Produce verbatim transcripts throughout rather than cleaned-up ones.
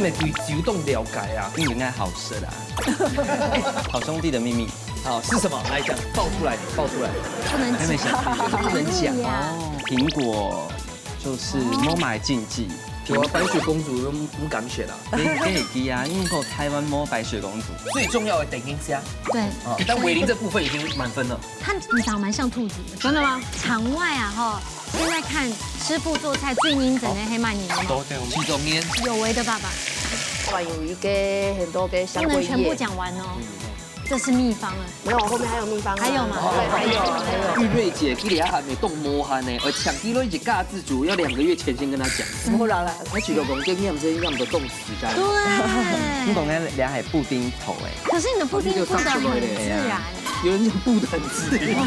你對酒當了解啊？因為愛好食啊。好兄弟的秘密。好，是什麼？來講，爆出來，爆出來。不能講。妹妹想，不能講哦。蘋果就是無買禁忌。有啊，白雪公主都不敢選啊。你可以啊，因為台灣無白雪公主。最重要的等一下。對。啊，但偉玲這部分已經滿分了。他長得蠻像兔子的。真的嗎？場外啊，哈，現在看師傅做菜最認真的黑曼尼。都對，我們其中間。有為的爸爸。哇，有一个很多个香味葉。不能全部講完哦。这是秘方啊。没有，我后面还有秘方啊。还有吗？对，还有，还有。玉瑞姐，今日還未動無閒呢，而且今日一家之主要兩個月前先跟他講。不然啦。而且老公这样子样的冻死在。对。你讲那两海布丁头哎。可是你的布丁布得很自然。有人讲布得很自然。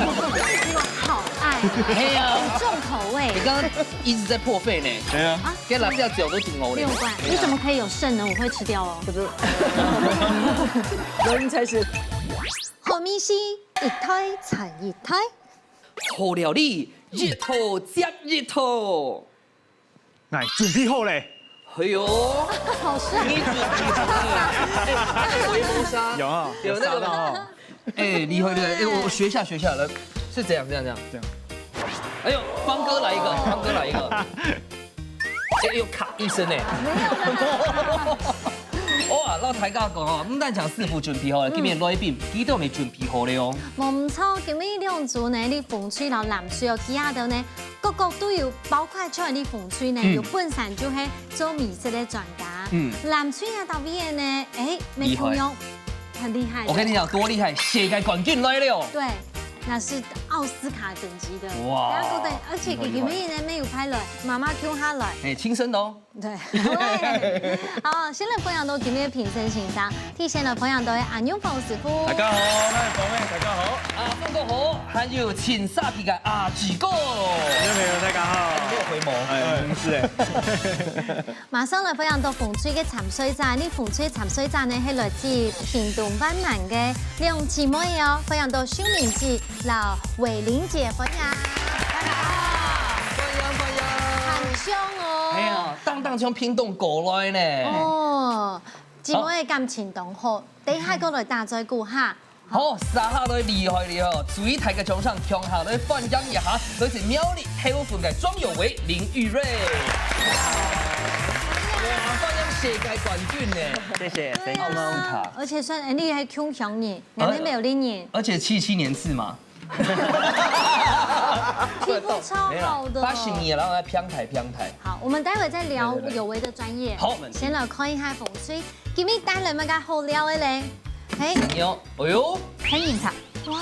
好爱，哎呀，很重口味。你刚刚一直在破费呢。对啊。啊，给老掉脚都挺欧的。六罐，你怎么可以有剩呢？我会吃掉哦。不是。有人才是。好味緒，一代传一代。好料理，一套接一套。哎，準備好咧。哎呦，好帥。你準備好了。哎，回覆杀。有啊，有那个有杀到哦。哎，厉害厉害！哎，我我学一下学一下来，是怎样这样这样？这样。哎呦，方哥来一个，方哥来一个。哎呦，咔一声呢。哇，老大家讲哦，毋但讲師傅準備好了，今日來賓佢都未準備好了哦。無毋著，今日兩組呢，你紅隊摎藍隊哦，佢兜呢，各各都有，包括像你紅隊呢，嗯。有本身就係做美食个專家。嗯。藍隊啊，到尾呢，哎，沒共樣，厲害。很厲害的。我跟你講，多厲害，世界冠軍來了。對，那是奧斯卡等級的。哇，大家都在，而且厲害。佢今日呢，沒有拍了，媽媽共下來。哎，親生的哦。 對，對。好，先來歡迎到今日个評審先生，第一先來歡迎到个阿勇黃師傅。大家好，我係方妹，大家好。啊，放个好，還有請沙皮个阿志哥。朋友，大家好。沒有回眸。哎，不是哎。馬上來歡迎到紅隊个參賽者，你紅隊參賽者呢，係來自屏東萬巒个兩姊妹哦，歡迎到秀敏姊摎偉玲姊，歡迎。大家好。歡迎，歡迎。很香哦。哎呀， 當當像屏東過來呢。哦，姊妹个感情當好，等一下過來打嘴鼓哈。好，接下來厲害厲害，最大个掌聲，共下來歡迎一下，來自苗栗豆腐个莊有為、林玉瑞。哇，歡迎世界冠軍呢。謝謝，對啊，thank you。奧斯卡。而且算，哎，你還共鄉人，你還苗栗人。而且七七年次嘛。皮膚超好的。沒有啦，八十年，然後來平台平台。好，我們待會再聊，對，對，對。有為的專業。好，先來看一下紅隊，今日帶來麼个好料个咧？嘿，有，哎呦，黑人茶。哇，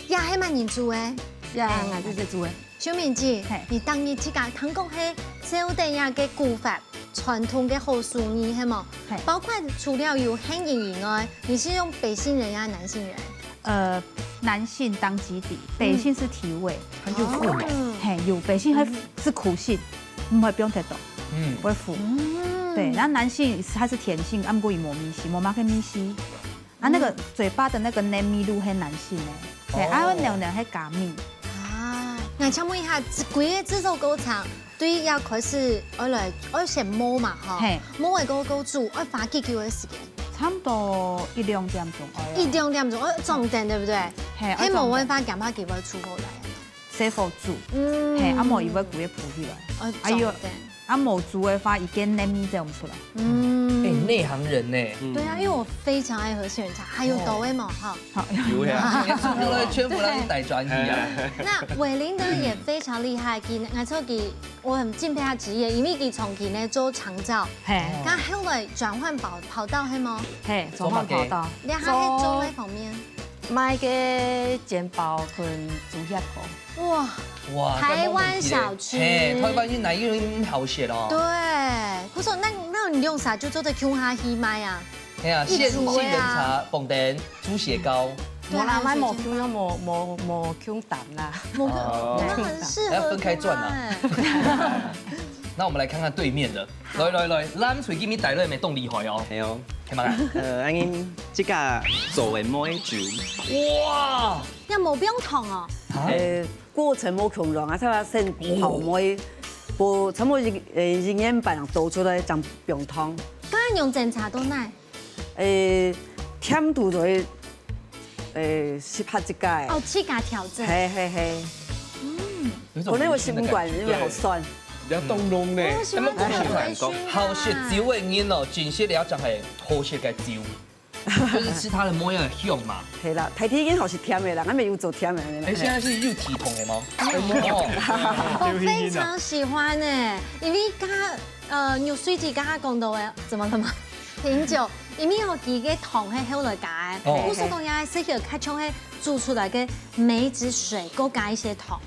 呀，還蠻人煮个。呀，哎，𠊎自己煮个。秀敏姊，嘿。你當日自家聽講係，照等這个古法，傳統个好手藝，係無？嘿。包括除了有黑人以外，你是用北杏仁呀，南杏仁？ 呃，南杏當基底，北杏是提味。它就苦嘛。哦。嘿，有，北杏它是苦杏，毋會放忒多，嗯。不會苦。嗯。對，然後南杏它是甜杏，啊，毋過有無味緒，無麼个味緒。啊，那個嘴巴的那個黏味度很南杏欸。嘿，哦。啊，會黏黏會加味。啊，𠊎請問一下，這規个製作過程，對，要開始愛來，愛先磨嘛，吼。嘿。磨个過，過煮，愛花幾久个時間？差不多一兩點鐘。一兩點鐘，愛掌等，對不對？嘿，愛掌等。係無辦法，趕快給它出火來。細火煮。嗯。嘿，啊，無佢會規个浮起來。哦，啊，有，掌等。啊，無煮个話，佢个黏味走毋出來。嗯。哎，內行人呢。嗯。對啊，因為我非常愛喝杏仁茶，還有豆仔嘛，哈。好。有呀，全部都，全部都是帶轉去啊。對。那偉玲呢，也非常厲害，佢，𠊎知佢 我很敬佩他職業，因為佢從前呢做長照，嘿。但後來轉換跑，跑道，係無？嘿，轉換跑道。你還係做哪方面？賣个煎包跟豬血糕。哇，哇，台灣小吃。嘿，台灣人哪有人好食哦？對，可是那，那你用啥就做得共下去賣啊？ 係啊，一組啊。杏，杏仁茶、飯店、豬血糕。對啊，無啦，買無共樣，無，無，無共淡啦。無共，哦。你們很適合共下欸。要分開賺啊。那我們來看看對面的。好。來，來，來，藍隊今日帶來个當厲害哦。係哦。係嘛？呃，恁樣，這个做个梅酒。哇！要無放糖哦？啊？呃，過程無共樣啊，佢話先泡梅，無，差不多一，呃，一年半倒出來正放糖。該用煎茶都耐？呃，甜度就會，呃，適合自家个。哦，自家調整。嘿，嘿，嘿。嗯。有種可能我習慣，因為好酸。你要凍弄呢。我喜歡這種微醺啊。好食酒个人哦，真係了解係好食个酒。就是吃它的模樣很香嘛。係啦，大體已經好食甜个啦，俺們有做甜个。哎，現在是有體統的嗎？沒有。哦，我非常喜歡哎，因為剛剛，呃，玉水姐剛剛講到的，怎麼了嗎？品酒，因為有幾个糖係後來加的，哦。不是講也係有較像係煮出來个梅子水，過加一些糖。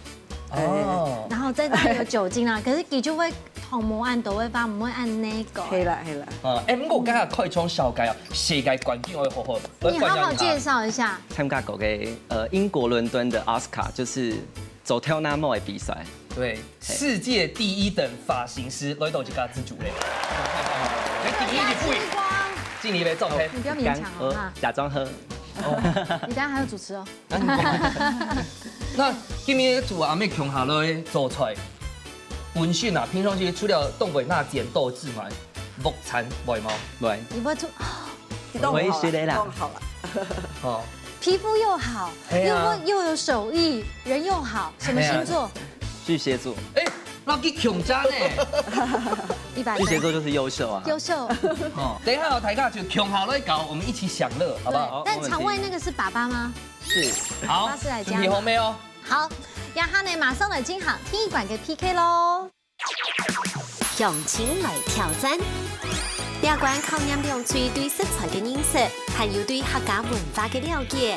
哦。然後再加有酒精啦，可是佢就會糖無恁多，會發，毋會恁那個。係啦，係啦。啊，哎，毋過剛剛開場紹介啊，世界冠軍我好好，你好好介紹一下。參加過个，呃，英國倫敦的奧斯卡，就是做頭那毛的比賽。對，世界第一等髮型師來到這家之主嘞。來，第一位，金怡的照片。你不要勉強哦，哈。假裝喝。你等下還要主持哦。 那今日煮阿妹共下來做菜，本身啊，平常時除了當會拿剪刀之外，屋產會無？會。你會做，你都好啦，會一些啦。都好啦。哦。皮膚又好，哎呀。又會，又有手藝，人又好，什麼星座？哎呀。巨蟹座。哎，那去共家呢？一百分。巨蟹座就是優秀啊。優秀。哦，等一下哦，大家就共下來搞，我們一起享樂，好不好？對，但場外那個是爸爸嗎？ 是。好，爸爸是來家嗎？準備好沒有？好，這下呢，馬上來進行第一關个P K咯。鄉親來挑戰。這關考驗兩隊對食材个認識，還有對客家文化个了解。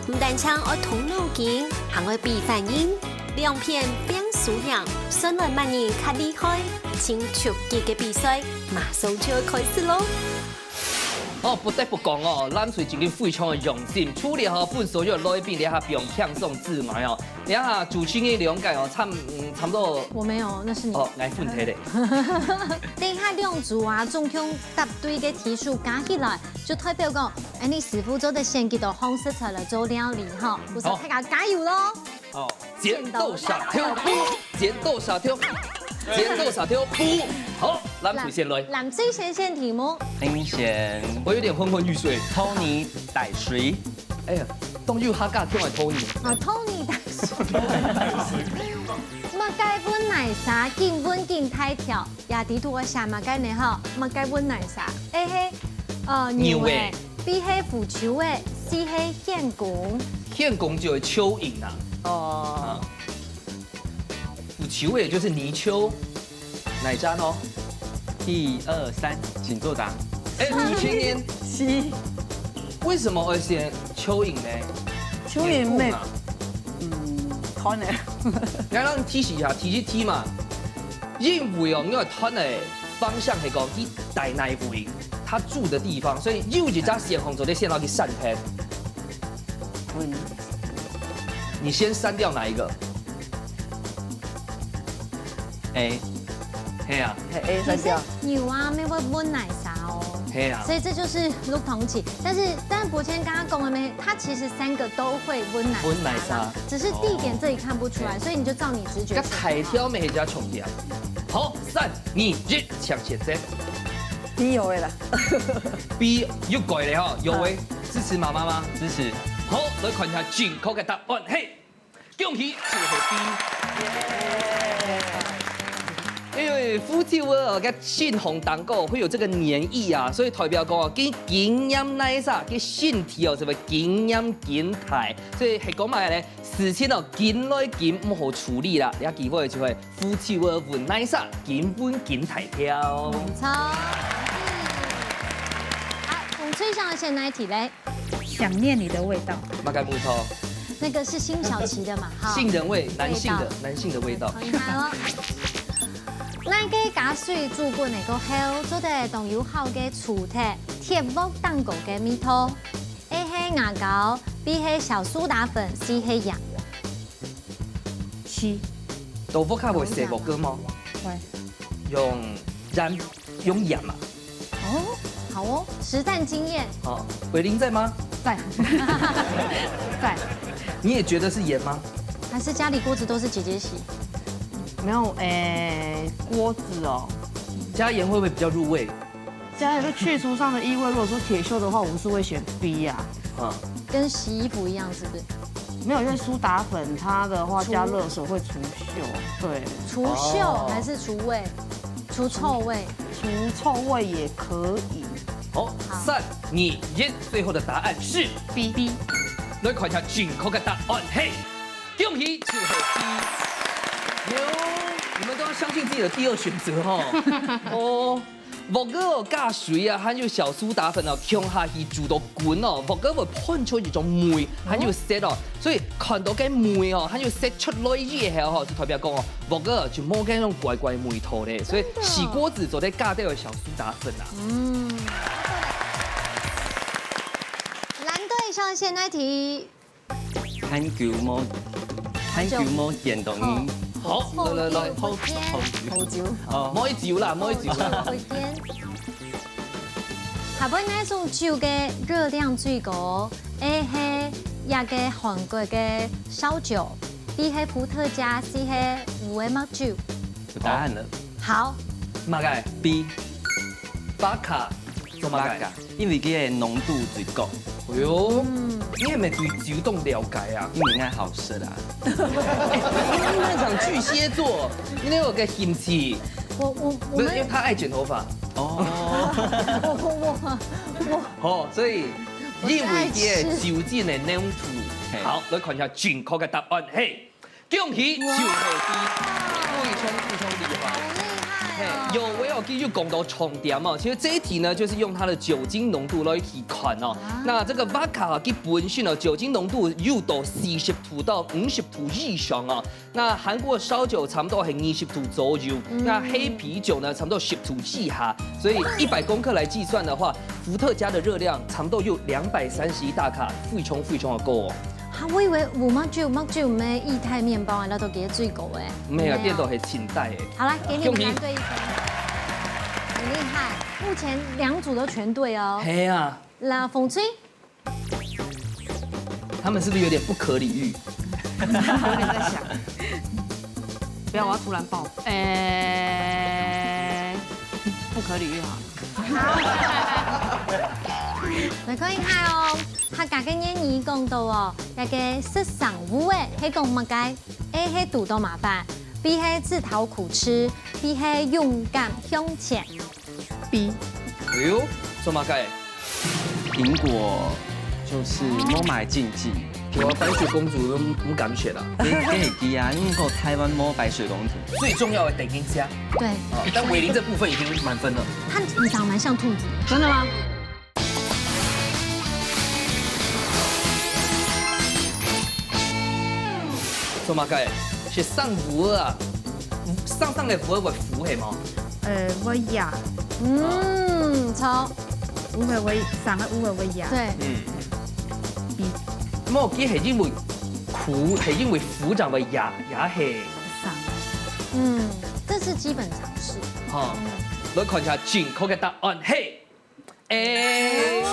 毋單淨愛動腦筋，還愛比反應。兩片拚輸贏，算來麼人較厲害。盡刺激个比賽，馬上就要開始咯！ 哦，不得不講哦，藍隊真經非常个用心，除了吼分所有來賓這下放輕鬆之外哦，這下主持人兩個哦，差，嗯，差不多。我沒有，那是你。哦，來分題嘞。等一下兩組啊，總共答對个題數加起來，就代表講，哎，你師傅做得選幾多項食材來做料理哈，故所大家加油咯！ 哦，剪刀石頭布，剪刀石頭，剪刀石頭布。好，藍隊先來。藍隊先選題目。你先。我有點昏昏欲睡。拖泥帶水。哎呀，當有客家腔个拖泥。啊，拖泥帶水。麼个搵泥沙，緊搵緊大條。 這題肚愛寫麼个呢吼？麼个搵泥沙？A係，呃，牛仔。牛仔。B係腐樹仔，C係蜆公。蜆公就係蚯蚓啊。哦。啊。腐樹仔就是泥鰍。哪一站哦？一二三，請作答。哎，主持人。C。為什麼會選蚯蚓呢？蚯蚓咩？蜆公啊。嗯，可能。來，讓你提示一下，提示題嘛。 因為哦，𠊎看个方向係講佢戴哪位，他住的地方，所以有一隻選項做得選到去刪忒。嗯。你先刪掉哪一個？A。係啊。係A刪掉。其實牛啊，乜會搵泥沙哦。係啊。所以這就是綠通氣。但是，但是伯謙剛剛講的咩，他其實三個都會搵泥沙啦，搵泥沙。只是地點這裡看不出來，哦。所以你就照你直覺選。該大條乜係一隻重點。 好，三、二、一，搶先先。B有的啦。B又改了哈，有的。支持媽媽嗎？支持。好，來看一下正確个答案，嘿，恭喜，就係B。因為腐樹仔哦，該身項頂高會有這個黏液啊，所以代表講哦，佢緊黏泥沙，佢身體哦，就會緊黏緊大，所以係講麼个呢？事情哦，緊來緊毋好處理啦，這機會就係 腐樹仔搵泥沙，緊搵緊大條。沒錯。好，我們最想要選哪一題嘞？想念你的味道。麼个味道？那個是辛曉琪的嘛，哈。杏仁味，男性的，味道。男性的味道。好，你看哦。哪個加水煮滾个過後，做得當有效个除忒鐵鑊頂高个味道？A係牙膏，B係小蘇打粉，C係鹽。 C。都屋下會洗鑊个嗎？會。用鹽，用鹽啊？哦，好哦，實戰經驗。哦，偉林在嗎？在。在。你也覺得是鹽嗎？還是家裡鍋子都是姐姐洗？没有，诶，锅子哦。加盐会不会比较入味？加一个去除上的异味，如果说铁锈的话，我是会选 B 啊。嗯，跟洗衣服一样，是不是？没有，因为苏打粉它的话加热水会除臭，对，除臭还是除味？除臭味，除臭味也可以。好，三二一，最后的答案是 B。B。来看一下正确的答案，嘿，恭喜，就是 B。哟，你们都要相信自己的第二选择哈。哦。 鑊仔哦，加水啊，還有小蘇打粉哦，共下去煮到滾哦，鑊仔會噴出一種味，還有色哦，所以看到該味哦，還有色出來以後吼，就代表講哦，鑊仔就無該種怪怪味道咧，所以洗鍋子做得加點小蘇打粉啊。嗯，藍隊上線那題。 很久無，很久無見到你。好，來來來，好，好酒，好酒，好，莫一酒啦，莫一酒啦。下背哪種酒个熱量最高？A係這个韓國个燒酒，B係伏特加，C係烏个麥酒。有答案了。好，麼个？Vodka，做麼个？ 因為佢个濃度最高。哎喲，你係毋係對酒當了解啊？因為愛好食啊。你那場巨蟹座，你那有个嫌棄，我我我不是，因為們他愛剪頭髮。哦，我我我哦，所以因為佢个酒精的濃度。好，來看一下正確个答案，嘿。 恭喜，就係B，非常非常厲害。好厲害嘿哦！有為哦，繼續講到重點哦。其實這一題呢，就是用它的酒精濃度來去看哦。那這個vodka啊，佢本身哦，酒精濃度有到四十度到五十度以上哦。那韓國燒酒差不多係二十度左右，那黑啤酒呢，差不多十度以下。所以一百公克來計算的話，伏特加的熱量差不多有兩百三十一大卡，非常非常的高哦。 哈，我以為有麥酒，麥酒毋係液態麵包啊，那都給它最高哎。沒有，沒有。顛倒係清代誒。好啦，給你們恭喜藍隊一分，很厲害。目前兩組都全對哦。嘿啊，那紅隊，他們是不是有點不可理喻？有點在想，不要，我要突然爆。哎，不可理喻哈。來看一下哦。客家个諺語講到哦，這个食生芋个係講麼个？A係堵到麻煩，B係自討苦吃，C係勇敢向前。 B。哎喲，做麼个？蘋果就是無買禁忌。我白雪公主都不敢選了。這這係佢啊，因為台灣無白雪公主。最重要的等一下，對，啊，但偉玲這部分已經滿分了。他你長得蠻像兔子。真的嗎？做麼个？係生芋啊，生生个芋會苦係無？呃，會呀，嗯，錯。烏會會，生个烏會會呀。對，嗯，無，佢係因為苦，係因為苦正會呀呀係。生。嗯，這是基本常識。哈，來看一下正確个答案，嘿，A。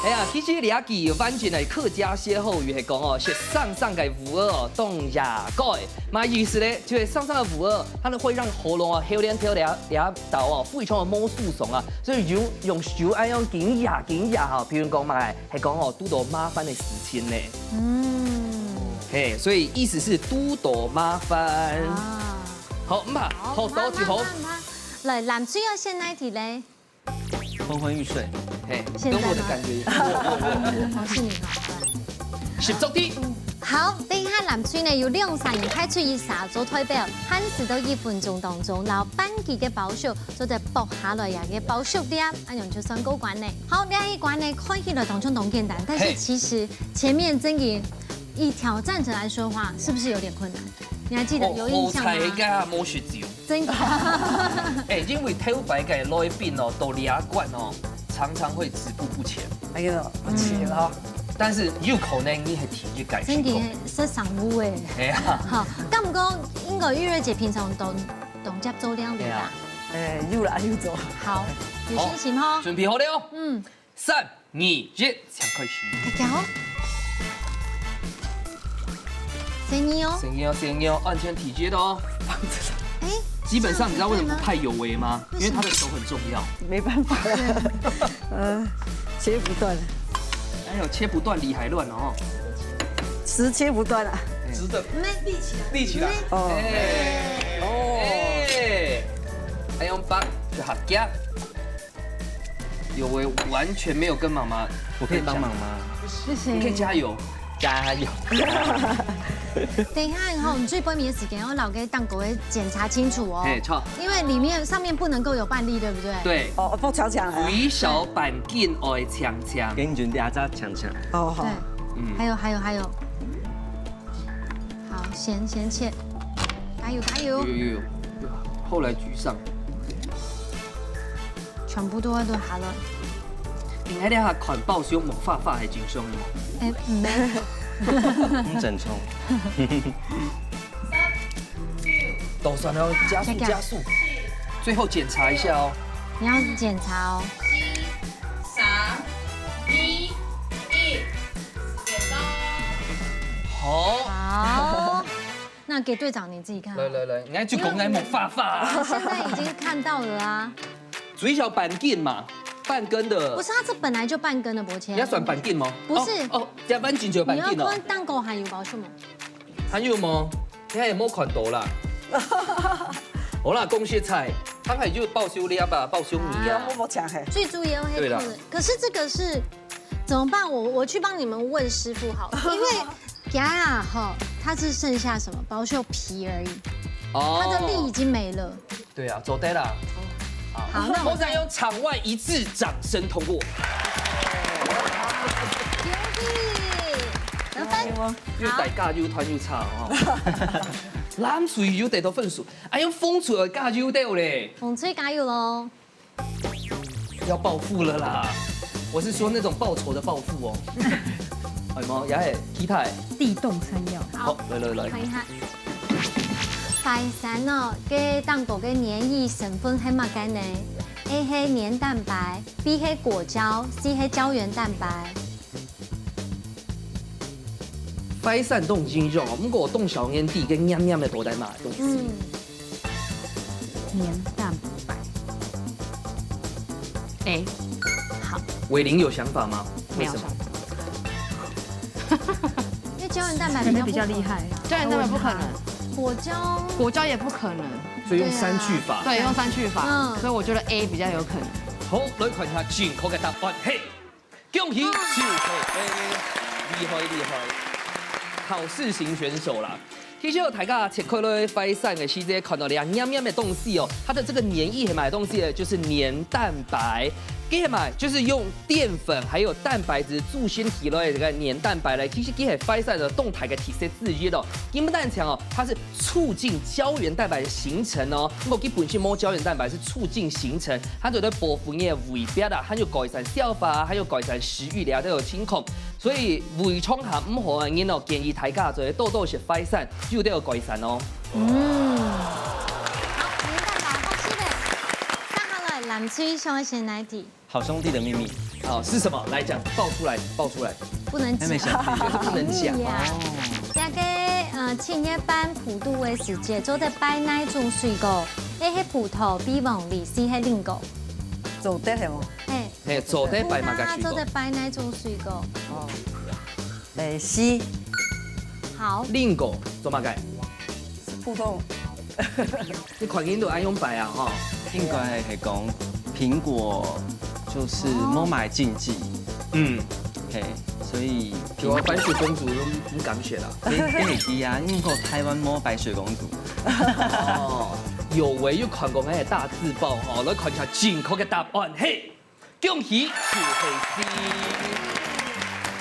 哎呀，其實這句完整个客家歇後語係講哦，係生生个芋哦，當野个。麼意思呢？就係生生个芋哦，它呢會讓喉嚨啊、喉嗹頭這這兜哦，非常的無舒爽啊，所以用用手恁樣緊壓緊壓哈，譬如講嘛，係講哦，堵到麻煩个事情呢。嗯，嘿，所以意思是堵到麻煩。啊，好，毋怕，好，倒就好。好，來，藍隊要選哪一題嘞？昏昏欲睡。嘿，現在嗎跟我的感覺。哦，是你哈。十足題。好，等一下藍隊呢有兩儕人派出一儕做代表，限時到一分鐘當中，摎半支个包手做得剝下來呀，个包手粒，恁樣就算過關呢。好，這一關呢看起來當中當簡單，但是嘿其實前面真的以挑戰者來說的話，是不是有點困難？你還記得有印象嗎？好彩个無食酒。真的。哎，因為頭擺个來賓哦，到這關哦，常常會止步不前。哎呦，我去了。但是有可能你係第一屆真成功。个食生芋哎。哎呀，好，敢毋過應該玉瑞姐平常都都接做料理啦。哎，又來又走。好，有信心吼。準備好了？嗯，三、二、一，請開始。大家好。生意哦。生意哦，生意哦，安全第一哦。哎，基本上你知道为什么不派有为吗？因为他的手很重要。没办法，呃，切不断，哎呦，切不断理还乱哦。直切不断啊。直的，立起来，立起来。哦，哎，哦，哎，哎，用棒就好夹。有为完全没有跟妈妈，我可以帮忙吗？不行，你可以加油，加油。等一下哈，我们最后面的时间，我老给蛋糕给检查清楚哦。哎，错，因为里面上面不能够有半粒，对不对？对，哦，不强强啊。微小半斤愛强强，跟你讲，第二只强强。哦，好。对，嗯，还有还有还有，好，先先切，加油加油。有有有，后来居上。全部都都好了。你还得还看包厢木发发还紧张呢。哎，没。很正常。倒算了，加速加速，最后检查一下哦。你要检查哦。三、二、一，剪刀。好。好，那给队长你自己看。来来来，你看就讲你木发发。现在已经看到了啊。最少半斤嘛，半根的。不是，它这本来就半根的，伯谦。你要算半斤吗？不是。哦，哦，加半斤就有半斤了。你要看蛋糕还有包什么？还有吗？你看有没有看到啦？好啦，恭喜菜，他还有包修粒吧，包修米啊。啊，我没抢嘿。最主要黑对啦。可是这个是怎么办？我我去帮你们问师傅好了，因为 夹啊，吼，它只剩下什么？包括皮而已，哦，它的粒已经没了。对啊，做得啦。好，那我们再我再用场外一致掌声通过。恭喜，得分。因为大家又团又差哦。蓝水又得到分数，哎呦，风吹加油掉嘞。风吹加油喽。 要暴富了啦！我是说那种报酬的暴富哦。哎妈，也係期待。地动山摇。好，来来来。看一下。快餐哦，个蛋糕个黏液成分係么个呢？A係黏蛋白，B係果胶，C係胶原蛋白。 快餐當緊張哦，毋過當少年弟个黏黏个到底嘛，東西。嗯。黏蛋白。A。好。偉玲有想法嗎？没有想法。为什么？因为胶原蛋白可能比较厉害。胶原蛋白不可能。果胶。果胶也不可能。所以用刪去法。对，用删去法。嗯。所以我觉得A比较有可能。好，来看一下正确个答案。嘿， 恭喜，就係A，厲害厲害，考試型选手啦。其实哦，大家切开了快餐个时节，看到两黏黏的东西哦，它的这个黏液是什么东西呢？就是黏蛋白。个什么？就是用淀粉还有蛋白质组成起来的这个黏蛋白呢，其实个系快餐的动态个特色之一哦。基本上讲哦，它是促进胶原蛋白的形成哦。如果基本上没胶原蛋白，是促进形成 佢就對部分个胃壁啊，還有改善消化，還有改善食慾了都有情況。所以胃腸還毋好个人哦，建議大家做得多多食快餐，就都有改善哦。嗯。好，黏蛋白，恭喜你。接下來，藍隊想要選哪一題？好兄弟的秘密。哦，是什麼？來講，爆出來，爆出來。不能講。還沒想好。就是不能講。秘密啊。哦。這个，呃，七月半普渡个時節，做得拜哪種水果？A係葡萄，B黃梨，C係蘋果。 做得係無？嘿，嘿，做得拜麼个水果？普渡啊，做得拜哪種水果？哦，誒，C。好。蘋果，做麼个？普通。你看見都愛用拜啊，吼。應該係講蘋果就是無麼个禁忌。嗯。嘿，所以蘋果，白雪公主都毋敢選啦。你，你會知啊，因為台灣無白雪公主。哦，有為又看過那个大字報吼，來看一下正確个答案。嘿，恭喜，就係C。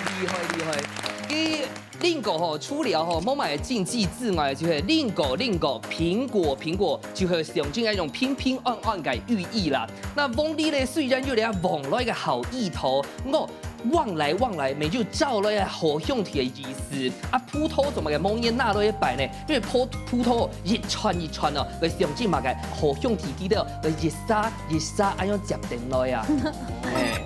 厲害，厲害。佢蘋果吼，除了吼，無麼个禁忌之外，就係蘋果，蘋果，蘋果，蘋果，就係象徵一種平平安安个寓意啦。那黃梨呢，雖然有點黃梨个好意頭，毋過 旺來旺來，乜就招來好兄弟个意思。啊，葡萄做麼个無人拿來拜呢？因為葡，葡萄一串一串哦，來象徵麼个好兄弟佢兜，來一儕一儕恁樣接等來啊。嘿。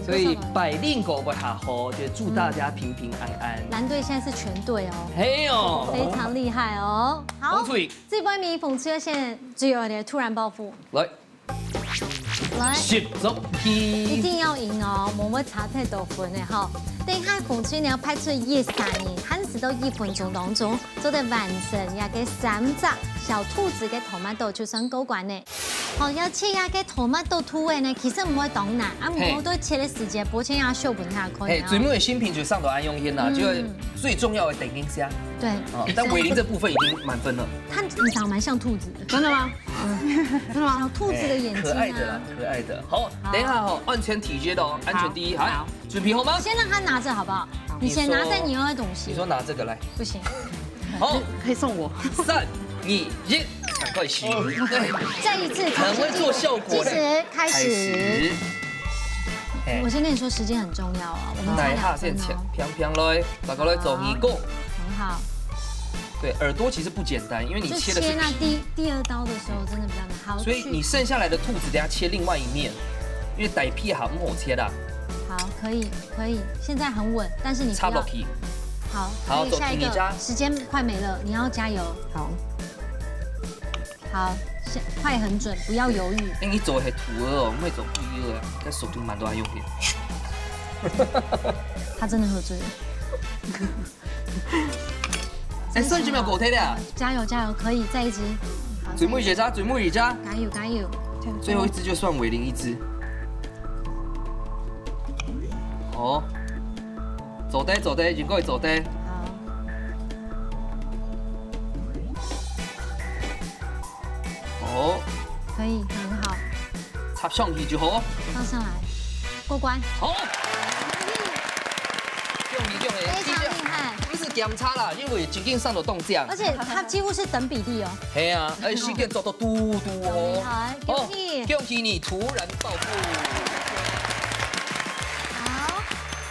所以百靈果會較好，就祝大家平平安安。藍隊現在是全對哦，嘿喲，非常厲害哦。好，紅隊。這波米紅隊現在只有點突然暴富。來，來，十足一定要贏哦，我們會差太多分的哈。等一下紅隊你要派出一三人，還是到一分鐘當中，做得完成這個三隻小兔子个tomato就算過關呢。 好，要切這個tomato兔仔呢，其實毋會當難，啊，嘿。毋過對切个時節，無像阿秀本下可能啊。嘿，最尾个新品就上到恁樣形啦，嗯。就最重要个等一下。對。啊，但偉玲這部分已經滿分了。它長得蠻像兔子的。真的嗎？嗯。真的嗎？小兔子的眼睛啊。哎，可愛的啦，可愛的。好，好。等一下吼，安全第一的哦，安全第一，好，好。好。準備好嗎？先讓他拿著好不好？好。你先拿著你要的東西。你說，你說拿這個來。不行。 好，可以送我。三、二、一，趕快洗。對，再一次，很會做效果的。計時開始。開始。哎。我先跟你說，時間很重要哦，我們差兩分哦。來，下線前，平平來，大家來做耳公。很好。對，耳朵其實不簡單，因為你切的是皮。就切那第，第二刀的時候真的比較難。好，所以你剩下來的兔子，等下切另外一面，因為底皮還不好切啦。好，可以，可以，現在很穩，但是你不要。插落去。好，好，可以，下一個，做第二隻。時間快沒了，你要加油。好。好，下，快狠準，不要猶豫。哎，你做係兔仔哦，毋係做兔仔啊，該速度慢到還有點。他真的喝醉了。哎，剩幾秒過忒了啊。加油，加油，可以，再一隻。好，最尾一隻，最尾一隻。加油，加油。最後一隻就算偉玲一隻。哦，做得，做得，應該做得。好。哦。可以，很好。插上去就好。放上來，過關。好。恭喜，恭喜。非常厲害。不是檢查啦，因為已經上到中獎。而且它幾乎是等比例哦。係啊，而且時間做到嘟嘟哦。好，恭喜。好，恭喜你突然暴富。好，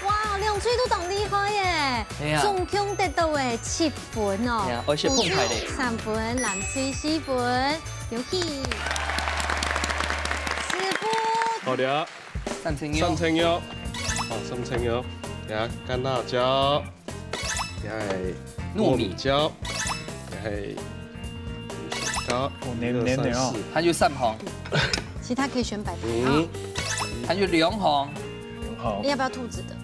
哇，兩隊都當厲害耶！係啊。總共得到誒七分哦。係啊，而且碰牌咧。紅隊三分，藍隊四分，恭喜。師傅。好的啊。 三層肉。三層肉，好，三層肉，呀，乾辣椒，呀，糯米。糯米椒，呀，糕，哦，黏黏的哦。一二三四。還有三項。其他可以選擺盤啊。嗯。還有兩項。兩項。你要不要兔子的？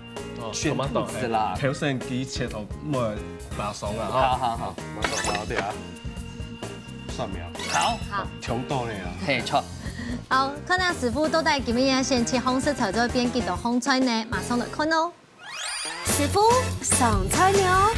哦，選兔子啦。頭先佢切到莫打爽啊，哈。好，好，好。好，馬上拿掉啊。蒜苗。好。好。強到你啊。嘿，錯。 好，看下師傅到底今日先切紅色菜，再變幾多紅菜呢？馬上來看哦。師傅上菜了。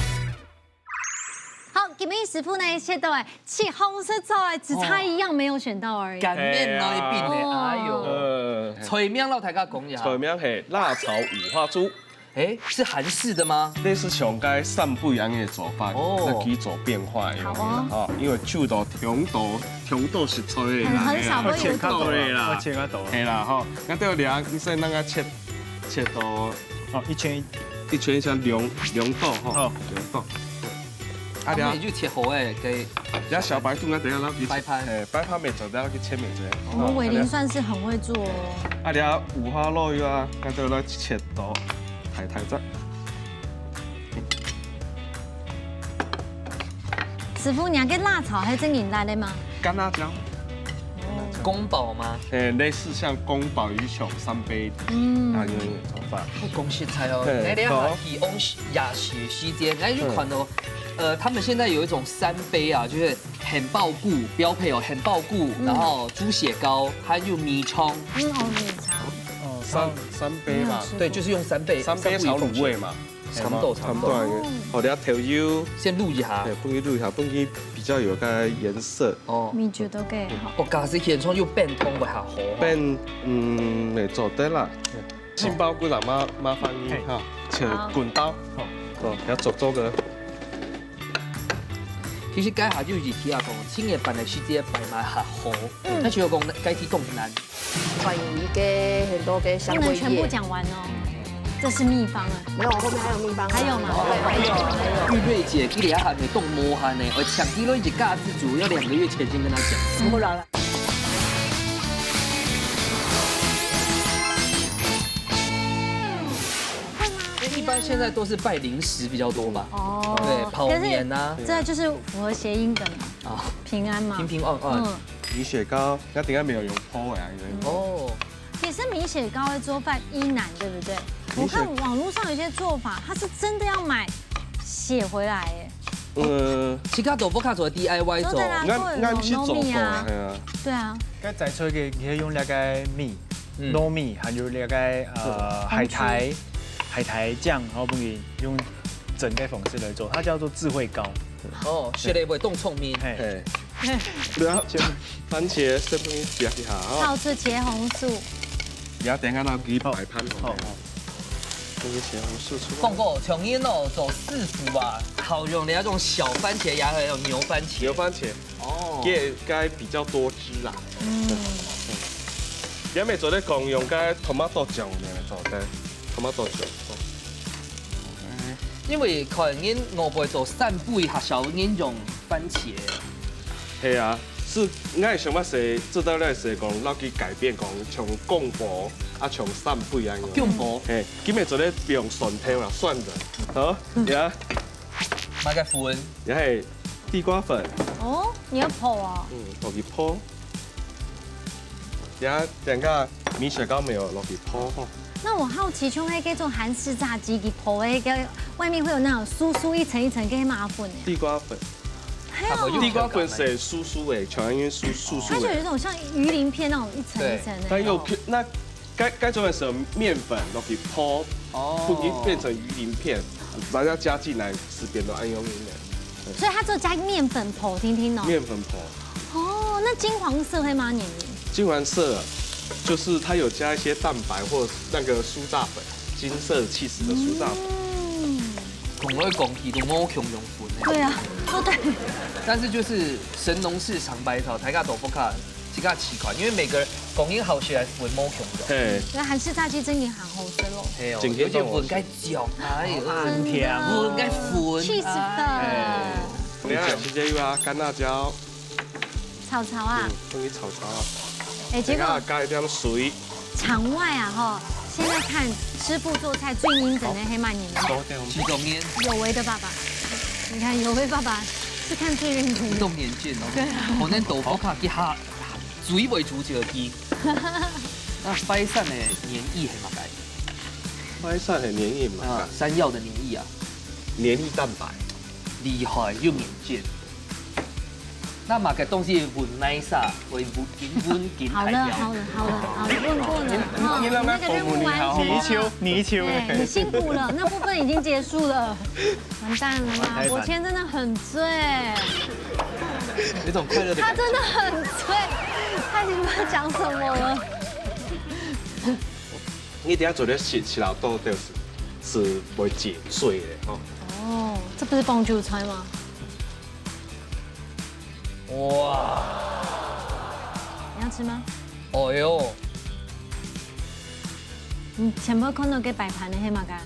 好，今日師傅呢切到誒，切紅色菜，只差一樣沒有選到而已。乾麵來一餅呢，哦。哎喲。呃。菜名摎大家講一下。菜名係辣炒五花豬。 哎，是韓式的嗎？類似像該三杯恁樣个做法，哦。那可以做變化个。好哦。哦，因為煮到忒多，忒多食材个啦，很，很少會有這種。係啦，忒多个啦。係啦，吼，該對了，你先讓佢切，切到哦，一圈一。一圈一圈兩，兩刀吼，哦。兩刀。啊，你就切好誒，給。然後小白兔呢，等一下讓佢切，擺盤。哎，擺盤沒做，等下佢切沒做。我們偉玲算是很會做哦。啊，然後五花肉又啊，該對了，切到。 太太讚。師傅，你該个辣炒係正經辣个嗎？乾辣椒。哦。宮保嗎？誒，類似像宮保魚熊三杯，嗯。啊，有一種做法。好講實在哦，嘿，哎，你好。看起往時，也是時間，哎，就看到，嗯。呃，他們現在有一種三杯啊，就是 杏鮑菇，標配哦，杏鮑菇，嗯。然後豬血糕，還有米腸。嗯，哦，米腸。哦，三，三杯嘛。沒有吃過。對，就是用三杯，三杯炒滷味嘛。三杯一份。差不多，差不多。差不多。哦。好，等下豆油。先滷一下。對，放佢滷一下，放佢比較有個顏色。哦。味覺都可以好。哦，假使現場有冰糖會較好哦。冰，嗯，也做得啦。嗯。杏鮑菇啦，麻，麻煩你哈，嘿。切滾刀。好。好。哦，要做做个。 其實該下就係提下講，青年版个世界擺賣較好，嗯。但是又講該題當難。關於一個很多个香味葉。不能全部講完哦，這是秘方啊。沒有，後面還有秘方啊。還有嗎？還有，還有，還有。玉瑞姐，佢這下還沒動摸它呢，而搶第一輪一家之主要兩個月前先跟他講。不然。一般现在都是拜灵石比较多吧？哦，对，泡面啊。可是这就是符合谐音梗嘛，啊，平安嘛。平平安安。嗯，米血糕，那等下没有用泡的啊，因为哦，其实米血糕的做法一难，对不对？我看网络上有些做法，它是真的要买血回来耶。呃，自家豆腐卡做D I Y做。做得啦，俺俺是做过啦，做得啦。系啊。对啊。該再出个，你可以用那个米，嗯糯米，还有那个呃海苔，海苔酱，然后不给用蒸个方式来做，它叫做智慧糕。哦，是嘞，会动聪明。嘿，嘿，然后番茄先分你夹一下哦。泡出茄红素。你要等一下，那给你摆盘好。好好。这个茄红素出来。放过，从前哦，做师傅啊，好用的那种小番茄，也还有牛番茄。牛番茄。 哦，也该比较多汁啦。嗯，也没做得讲用个 tomato 酱呢，做个 tomato 酱。因为可能人外背做三杯，还少人用番茄。系啊，是，我想法是，知道了是讲，要去改变讲，像广播啊，像三杯啊，广播。嘿，今日做得不用蒜头啦，蒜仁，好，呀。 买个粉。然后地瓜粉。哦，你要泡啊？嗯，落去泡。然后等下米雪糕没有落去泡吼。那我好奇，像那个做韩式炸鸡，给泡那个外面会有那种酥酥一层一层，给麻粉的。地瓜粉。还有，地瓜粉是酥酥的，全因为酥酥酥的。它就有一种像鱼鳞片那种一层一层的。它又偏那 该该做的时候，面粉落去泡，哦，不会变成鱼鳞片，然后要加进来，是变到按用面的。所以它只有加面粉泡，听听哦。面粉泡。哦，那金黄色会吗，年年？金黄色就是它有加一些蛋白或那个酥炸粉，金色气死的酥炸粉。嗯，讲来讲去都无共样粉的。对啊，都对。但是就是神农氏尝百草，大家都不看。 自家奇怪，因为每个人讲音好起来分无共个。嘿，那韩式炸鸡真的很好吃咯。嘿哦，真的有些粉该酱，哎呦，很甜。粉该粉，气死了。哎，你看，直接又啊，干辣椒，炒炒啊，嗯，用去炒炒啊。哎，结果等下加一点水，场外啊哈，现在看师傅做菜最认真的黑曼年糕，其中间有为的爸爸，你看有为爸爸是看最认真的。动眼见哦。对啊，我那豆腐卡给他 水为主角个。那白山的黏液系么个？白山的黏液嘛，啊，山药的黏液啊，黏液蛋白，厉害又黏见。那么个东西稳耐啥，会稳稳紧好了，好了，好了，好了，问过了，哈，你那个任务完成了。泥鳅，泥鳅。哎，你辛苦了，那部分已经结束了。 完蛋了啦，完蛋。伯谦真的很醉。有一种快乐的感觉。他真的很醉，他已经不知道讲什么了。你等下做的是吃到多就是是会解醉的哦。哦，这不是蹦韭菜吗？哇！你要吃吗？哦哟，你前面看到个摆盘的黑马干，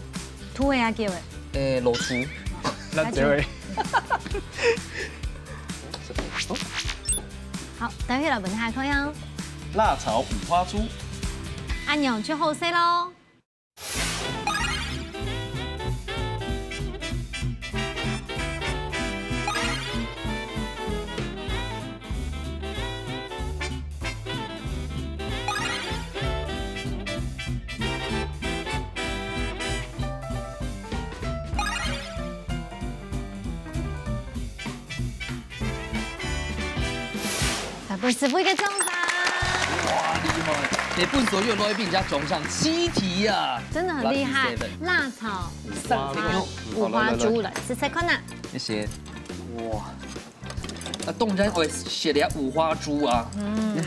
土味啊叫的。 诶，老鼠。辣椒味。好，等一下来闻下看呀。辣炒五花猪。按鈕就好勢咯。 来，分师傅一个掌声。哇，厉害！得分所有来宾家掌声，七题啊，真的很厉害。Lucky seven。辣炒三个五花猪，来，试试看呐。谢谢。哇，啊，当然我写了五花猪啊。嗯，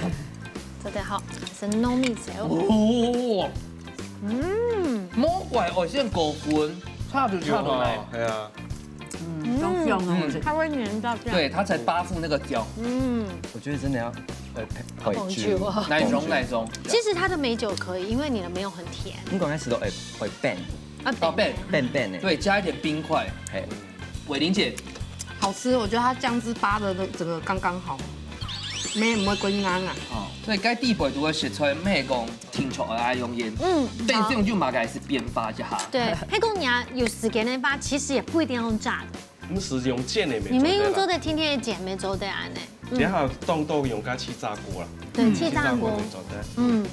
做得好，还是糯米烧。哦，嗯，莫怪我现在狗魂，差就差到哪？哎呀。 嗯，都香哦，嗯，它会黏到这样。对，它才巴附那个酱。嗯，我觉得真的要呃配配酒，红酒啊。哪一种哪一种？其实它的梅酒可以，因为你的没有很甜。你刚开始都会会变啊，哦，变变变的，对，加一点冰块。嘿，伟玲姐，好吃，我觉得它酱汁巴的那整个刚刚好。乜毋會過硬啊。哦，所以該底背肚个食材，毋係講定著愛恁樣用，嗯，但是用就嘛个係變化一下。對，係講你啊，有時間个話，其實也不一定要用炸的。你是用煎个，你們用做得天天个煎，乜做得恁樣。嗯，然後當多用个氣炸鍋啦。對，嗯，氣炸鍋。氣炸鍋乜做得。嗯，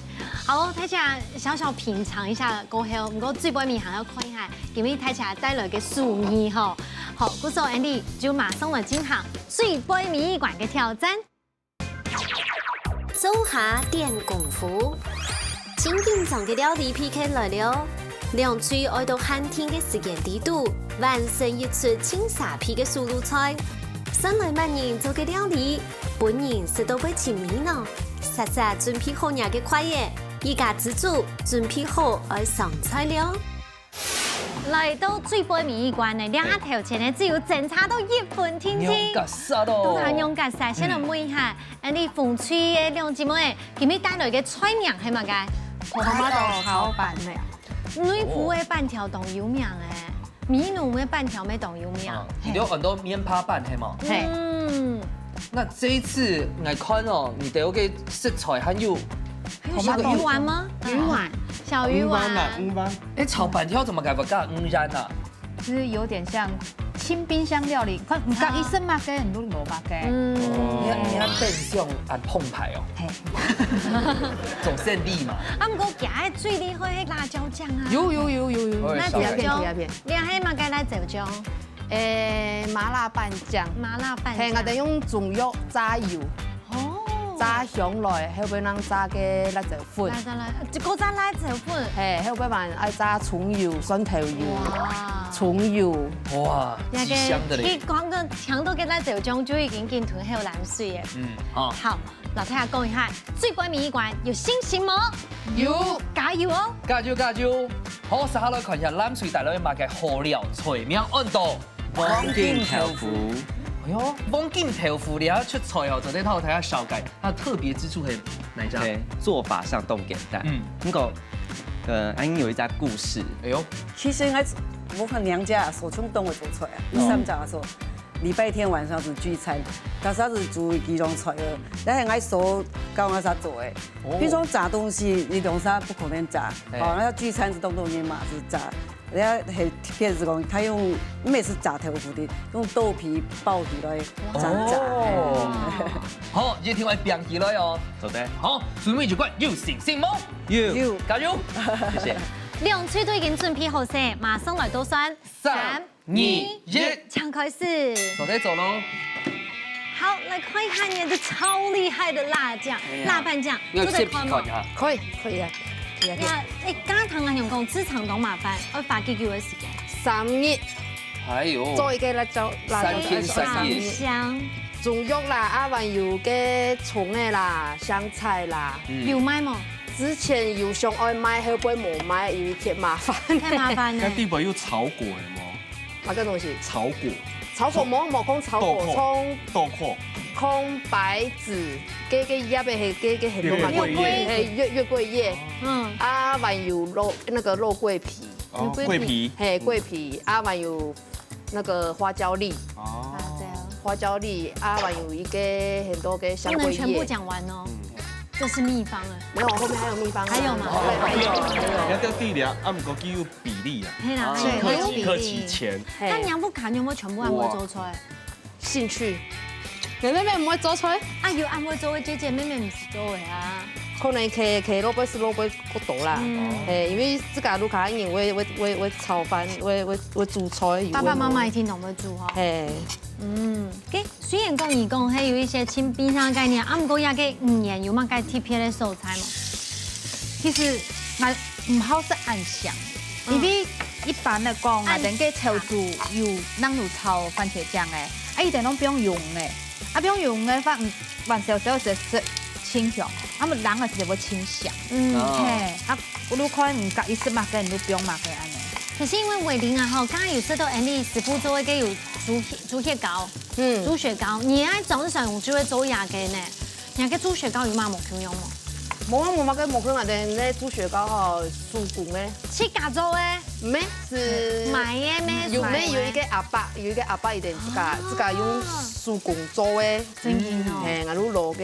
好哦，大家小小品嚐一下過後，毋過最尾還要看一下，今日大家帶來个手藝吼。好，故所Andy就馬上來進行最尾一關个挑戰。 灶下展功夫。盡緊張个料理P K來了！兩隊愛到限定个時間裡肚，完成一出盡沙鼻个手路菜。算來麼人做个料理，分人食到會尋味呢？煞煞準備好若个筷仔，一家之煮準備好愛上菜了。 來到最尾一關呢，兩下頭前呢，只有爭差到一分定定。仰結煞哦。都還仰結煞，先來問一下，嗯，恁樣紅隊个兩姊妹，今日帶來个菜名係麼个？Tomato炒粄條。內埔个粄條當有名誒，美濃个粄條乜當有名。啊，你兜安到面帕粄係無？嘿。嗯。那這一次來看哦，你兜个食材還有，還有小魚丸嗎？魚丸，小魚丸。魚丸啊，魚丸。 哎，炒粄條做麼个會加魚丸啊？就是有點像清冰箱料理，看你加一些麼个，你都無麼个。嗯。你看，你看變相恁澎湃哦。嘿。總勝利嘛。啊，毋過佢个最厲害係辣椒醬啊。有有有有有。辣椒醬，你還有麼个辣椒醬？誒，麻辣拌醬。麻辣拌醬。嘿，𠊎兜用中藥炸油。哦。炸香來，後尾正炸个辣椒粉。來，再來，一個炸辣椒粉。嘿，後尾還愛炸蔥油、蒜頭油、哇。蔥油。哇，那個，極香的嘞。一講到嚐到个辣椒醬就已經緊吞口涎水了。嗯，好。好，摎大家講一下，最尾一關有信心無？有。加油哦！加油，加油！好，接下來看一下藍隊帶來麼个好料，菜名安到 黃金豆腐。哎喲，黃金豆腐這出菜哦，做得摎大家紹介，它的特別之處係哪一隻？對，做法上都簡單。嗯。不過，呃，安英有一隻故事。哎喲。其實應該係𠊎娘家啊，所從東我做菜啊，哦。三隻啊，所禮拜天晚上係聚餐，但是佢係煮幾種菜个，但係𠊎所教𠊎儕做个。哦。平常炸東西，你東西不可能炸，哎。哦，那聚餐係東東西嘛，係炸。 人家還特別係講，佢用，毋係炸豆腐的，用豆皮包起來炸炸。哦。哎。好，一定愛拚起來哦。做得。好，最尾一關有信心無？有。有。加油！謝謝。兩隊都已經準備好勢，馬上來倒算。三、三、二、一。請開始。做得做咯。 好，來看一下你的超厲害的辣醬，哎呀，辣粄醬，你要先做得看嗎？比看一下。可以，可以啊，可以啊，可以。呀，哎，剛剛唐阿娘講，製成當麻煩，愛花幾久的時間？三日。哎喲。做一個辣椒，辣椒，三天三夜。非常香。中藥啦，啊，還有个蔥仔啦，香菜啦。嗯。有賣無？之前有想愛賣，後背無賣，因為太麻煩。太麻煩了。該底背有炒過个無？ 麼个東西？炒過。炒過，無，無講炒過，豆蔻。蔥，豆蔻。蔥、白芷，該，該葉仔係，該，該很多嘛。月桂葉。嘿，月，月桂葉。嗯。啊，還有肉，那個肉桂皮。哦，桂皮。桂皮。嘿，桂皮。啊，還有那個花椒粒。哦。花椒。花椒粒，啊，還有一個很多个香桂葉。不能全部講完哦。嗯。這是秘方啊。沒有，後面還有秘方啊。還有嗎？後面還有，還有。你要掉地裡啊，啊，毋過佢有 比例啊。係啦，啊，係，客氣，有比例。客氣錢。嘿。該若屋下有無全部恁會做菜？哇。興趣。你妹妹毋會做菜？啊，有恁會做个姐姐，妹妹毋係做个啊。可能佢，佢老爸係老爸較多啦。嗯。嘿，因為自家屋下人會，會，會，會炒飯，會，會，會煮菜，有。爸爸媽媽一定都會煮吼。嘿。嗯，OK。 雖然講你講係有一些盡冰箱个概念，啊，毋過這个語言有麼个特別个所在無？其實，𠊎毋好食恁香，嗯。因為一般來講，啊，恁，𠊎等个潮州有，人有炒番茄醬个，啊，佢等攏放鹹个，啊，放鹹个話，嗯，還燒燒食食清香，啊，毋冷个時節會清香。嗯。哦。嘿，啊，𠊎就看你家己食麼个，你就放麼个恁呢。可是因為偉林啊，吼，剛剛有食到Andy師傅做个有豬血，豬血糕。 嗯。豬血糕，你愛早上就會做這个呢。你个豬血糕有麼無共樣無？無啊，無嘛，該無可能个，那豬血糕吼，手工个。自家做个？沒，是買个咩？有沒有一個阿伯，有一個阿伯一定自家，自家用手工做个。真个哦。嘿，𠊎都落个，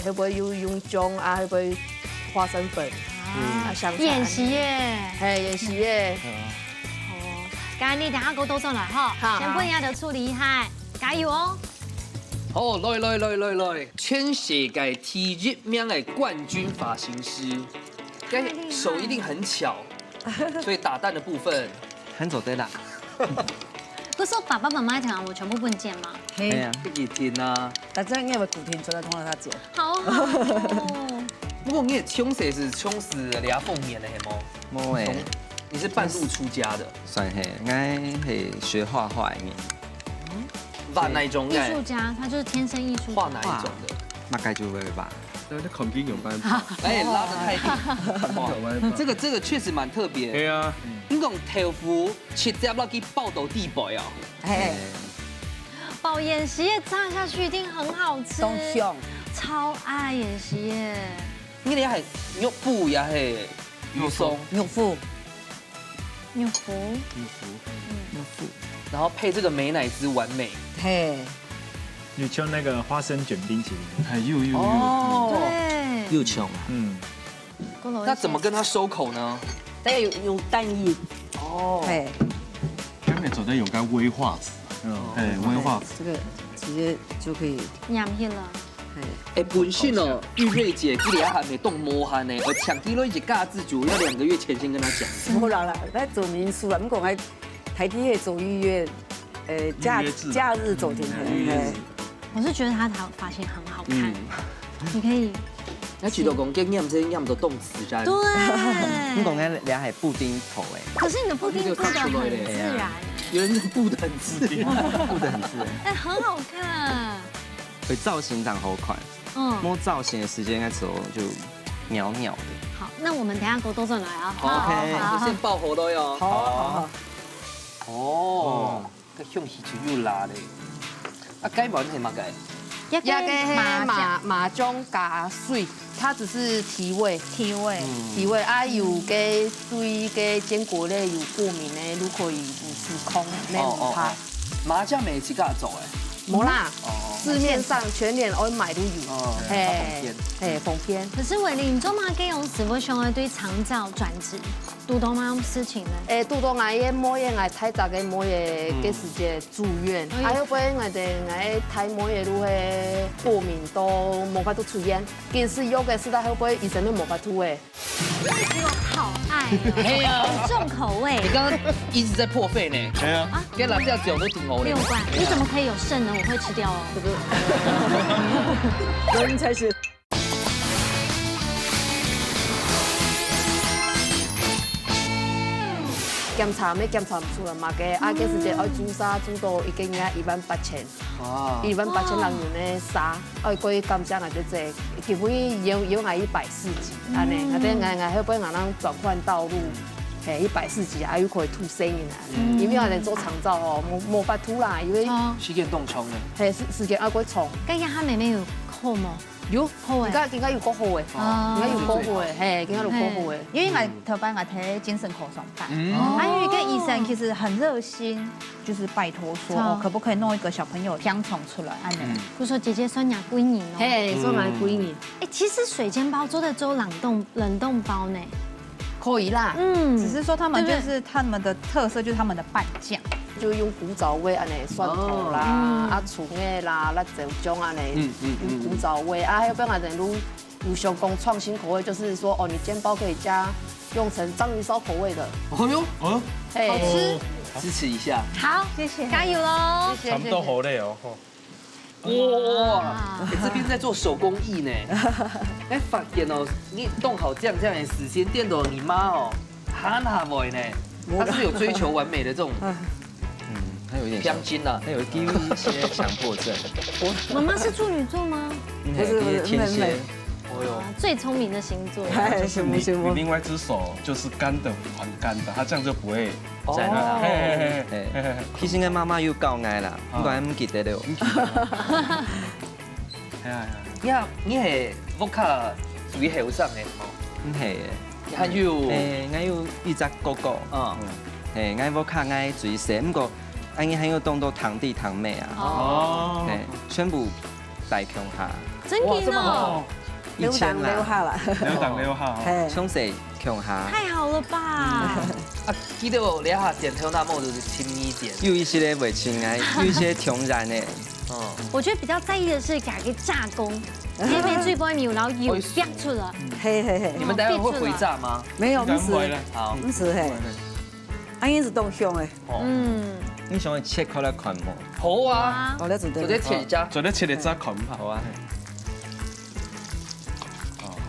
會不會有用醬啊？會不會花生粉？啊，香菜。演習耶。嘿，演習耶。哦，該你等下給我倒轉來哈，好。先分人家的處理一下，加油哦。 好，來來來來來，全世界第一名个冠軍髮型師，該手一定很巧，所以打蛋的部分很做得啦。不是說爸爸媽媽講，我全部不能剪嗎？嘿，哎呀，一定啊。大家應該會固定出來通常他剪。好好哦。不過你也從小是從事這方面的，係無？無欸。你是半路出家的？算係，𠊎係學畫畫个人。 畫哪一種的？藝術家，他就是天生藝術家。畫哪一種的？畫，畫个就會畫。那那肯定有辦法。哎，拉得太低。哇，這個，這個確實蠻特別。對啊。你講豆腐直接落去爆到底背哦。嘿，爆芫荽葉炸下去一定很好吃。當香。超愛芫荽葉。你連還肉脯也係魚鬆。肉脯。 肉脯。肉脯。嗯。肉脯。然後配這個美乃滋完美。嘿。有像那個花生捲冰淇淋。哎，有，有，有。哦。對。又像啊。嗯。那怎麼跟它收口呢？大家有，有蛋液。哦。嘿。根本做得用个威化紙。嗯。哎，威化紙。這個直接就可以。黏起來。 哎，本身哦，玉瑞姐，佢這下還沒動摸它呢，我搶第一輪一個架子就要兩個月前先跟她講。無啦啦，來做民宿啦，毋過還台地係做預約，呃，假，預約制的。假日做定定，嗯，預約制。嘿。我是覺得他的髮型很好看，嗯。你可以。那舉頭講，跟念這念都動詞噻。對。你講个這還布丁頭哎。可是你的布丁布得很自然哎。有人布得很自然。布得很自然。哎，很好看。 會造型當好看。嗯。無造型个時間个時候就鳥鳥个。好，那我們等一下給我倒轉來啊。好，OK。好，好，好。先爆火了喲。好啊，好啊。哦，這香氣就又來了。啊，該碗係麼个？這個這個係麻醬。麻，麻醬加水，它只是提味。提味。嗯。提味啊，有个對个堅果類有過敏个，都可以補充，沒有差。哦，哦，哦。麻醬乜係自家做个？無啦。 哦。市面上全聯愛買都有。哦，嘿，較方便。嘿，方便。可是偉玲，你做麼个用食物上愛對長照轉職？堵著麼个事情呢？欸，堵著𠊎个妹仔，𠊎大隻个妹仔，嗯。該時節住院，哎喲。啊，後尾𠊎等𠊎大妹仔就係過敏都無法度出院，緊食藥个時代，後尾醫生都無法度欸。 這個好愛哦，係啊。很重口味。你剛剛一直在破費呢。係啊。啊，該辣椒醬都挺好的。六罐，你怎麼可以有剩呢？我會吃掉哦。有人才是。檢查乜檢查毋出來嘛，个，啊，該時節愛注射，注到一個月一萬八千。 哇。一萬八千零銀个沙，愛過感謝𠊎姐姐，佢會有有𠊎一百四十幾，恁呢，嗯。𠊎等𠊎𠊎後尾𠊎人轉換道路，嘿，一百四十幾，啊又可以渡生人啊，嗯。因為𠊎等做長照哦，無無法度啦，因為哦。時間當長呢。嘿，時時間愛過長。該這下妹妹有好無？有，好欸。應該應該有過好欸，哦。應該有過好欸，嘿，應該有過好欸。因為𠊎頭擺𠊎在精神科上班，嗯。哦。啊，有一個醫生其實很熱心， 就是拜託說，哦。哦，可不可以弄一個小朋友香腸出來，恁呢。嗯。就說姐姐算你貴人哦。嘿，算𠊎貴人。欸，其實水煎包做得做冷凍，冷凍包呢。可以啦。嗯。只是說他們就是，對不對？他們的特色就是他們的拌醬。就用古早味恁呢，蒜頭啦，哦。啊，蔥仔啦，辣椒醬恁呢，嗯，嗯，嗯。用古早味。啊，還有分𠊎等路 有想講創新口味，就是說，哦，你煎包可以加，用成章魚燒口味的。哦喲，哦，嘿。好吃。支持一下。好，謝謝。加油囉。謝謝，差不多好累哦，吼。哇，哇。欸，這邊在做手工藝呢。欸，發現哦，你弄好醬醬个時間，顛倒你媽哦，還下會呢。她是有追求完美的這種 嗯，她有一點像，標準啊。她有一些強迫症。媽媽是處女座嗎？嗯，不是，不是，有一些天蠍。妹妹。哦喲。啊，最聰明的星座。哎，什麼，什麼？你另外一隻手就是乾的，很乾的，它這樣就不會在那。哦。嘿，嘿，嘿，嘿，嘿，嘿。其實𠊎媽媽有教𠊎啦，啊。毋過𠊎毋記得了。哎呀，哎呀。你啊，你係屋下最後生个，係無？毋係誒。你還有？誒，𠊎有一隻哥哥。嗯。嗯。嘿，𠊎屋下𠊎最細，毋過𠊎還有當多堂弟堂妹啊。哦。嘿，全部戴共下。真个哦。哇，這麼好。以前啦。留堂留下啦。留堂留下哦。嘿。從細共下。太好了吧？啊，記得哦，這下剪頭那毛就是親你剪。有一些个會親啊，有一些共下呢。哦。我覺得比較在意的是，摎佢炸功，前面最尾有，然後有爆出來。嘿嘿嘿。你們待會會回炸嗎？沒有，毋使。應該不會啦。好。毋使嘿。不會啦。啊，應該係當香誒。哦。嗯。你想要切開來看無？好啊，好，那準備。直接切一隻。做得切一隻看法。好啊。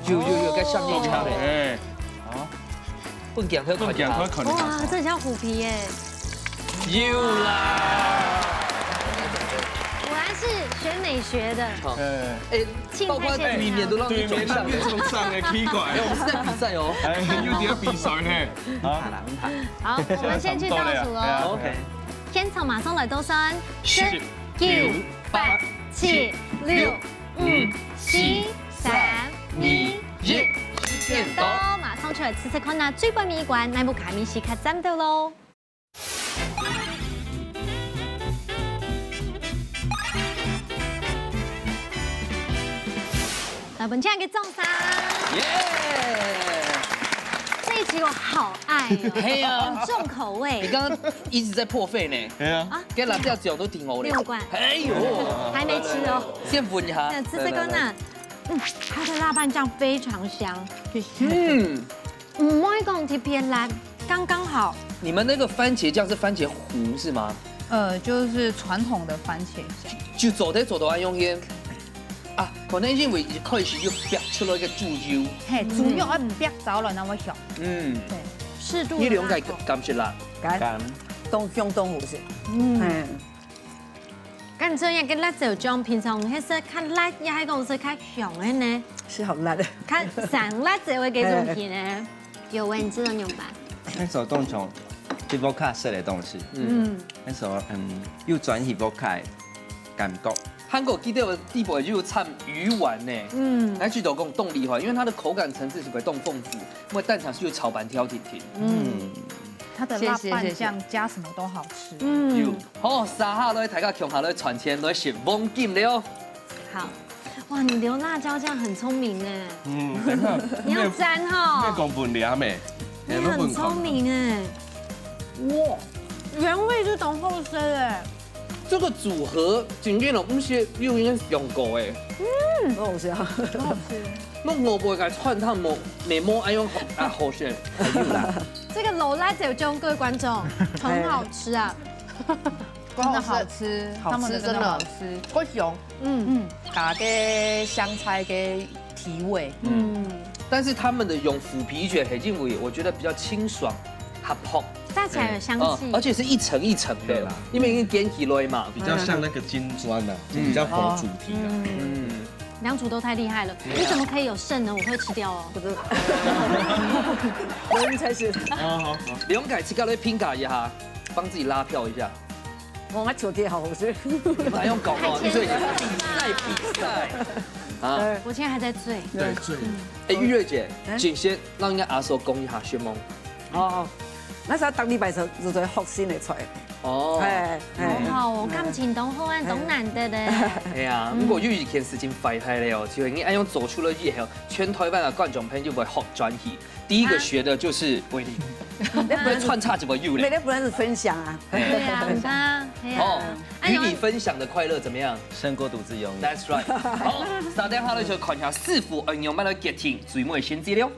有有有，該上面一隻嘞。哎。好。分鏡頭看一下。分鏡頭看一下。哇，這像虎皮耶。有啦。果然是學美學的。好。哎。哎，包括對面都讓你轉上。對面都讓你轉上，哎，奇怪。哎，我們是在比賽哦。哎，有點比賽呢。 好，我們先去倒數哦。OK。現場馬上來倒算，十、九、八、七、六、五、四、三、二、一。時間到，馬上出來試試看啊，最尾一關，哪一部卡米西較讚到咯？ 來，分大家一個掌聲。耶！這一集我好愛哦，係啊。很重口味。你剛剛一直在破費呢。係啊。啊，該辣椒醬都挺好的。六罐。哎呦，還沒吃哦。先聞一下。對，試試看啊。來，來，來。嗯，它的辣椒醬非常香。嗯。 毋會講特別辣，剛剛好。你們那個番茄醬是番茄糊是嗎？呃，就是傳統的番茄醬。就做得做到恁樣个。啊，可能因為一開始就煏出來一個豬油。嘿，豬油愛煏著了，那麼香。嗯。對，適度的辣口。你兩個敢食辣？敢。敢。當香當好食。嗯。嘿。 感覺這個辣椒醬平常係食較辣，也係講食較香个呢？係好辣个。較生辣椒个該種片呢？有味，你知道仰般？該時候當像去屋下食个東西。嗯。該時候，嗯，又轉去屋下个感覺。韓國記得有地方就有產魚丸呢。嗯。該就講當厲害，因為它的口感層次係會當豐富，因為蛋茶是有炒粄條甜甜。嗯。它的辣椒醬加什麼都好吃。謝謝，謝謝。嗯。有。 好，續下來，大家共下來賺錢，來食黃金了。好，哇，你留辣椒醬很聰明哎。嗯，等下。你要沾哈。你要講分量咩？你很聰明哎。哇，原味就當好食哎。這個組合，真正都毋係有人想過哎。嗯，很好吃啊。很好吃。該我不會改川燙無，沒無愛用好啊，好吃。還有啦。 這個滷辣椒醬，各位觀眾，很好吃啊。真的好吃，好吃，他們的真的好吃。真的。夠香。嗯。嗯。加个香菜个提味。嗯。但是他們的用腐皮捲係因為我覺得比較清爽，合口。炸起來有香氣。嗯，而且是一層一層的啦，對啦。因為已經捲起來嘛。比較像那個金磚啊，嗯。比較佛主題啊。嗯。嗯。 兩組都太厲害了，你怎麼可以有剩呢？我會吃掉哦。不是，我才是。好好好。兩個自家來評價一下，幫自己拉票一下。我們球隊好好吃。你們還用搞哦？你說比賽比賽啊？我現在還在醉。對，醉。哎，玉瑞姐，嗯。請先讓人家阿叔講一下，尋夢。哦，該時候逐禮拜就就在學新个菜。 哦。係，係。好好哦，感情當好啊，當難得咧。係啊，嗯。不過有一件事情壞壞了哦，就係你恁樣做出來以後，全台灣个觀眾朋友會學轉去。第一個學的就是味緒，啊。要穿插怎麼用咧？每天不能是分享啊。對啊，你看，係啊。哦，哎呦。與你分享的快樂怎麼樣？勝過獨自擁有。That's right。好，打電話來就看一下師傅恁樣慢慢決定最尾選擇了。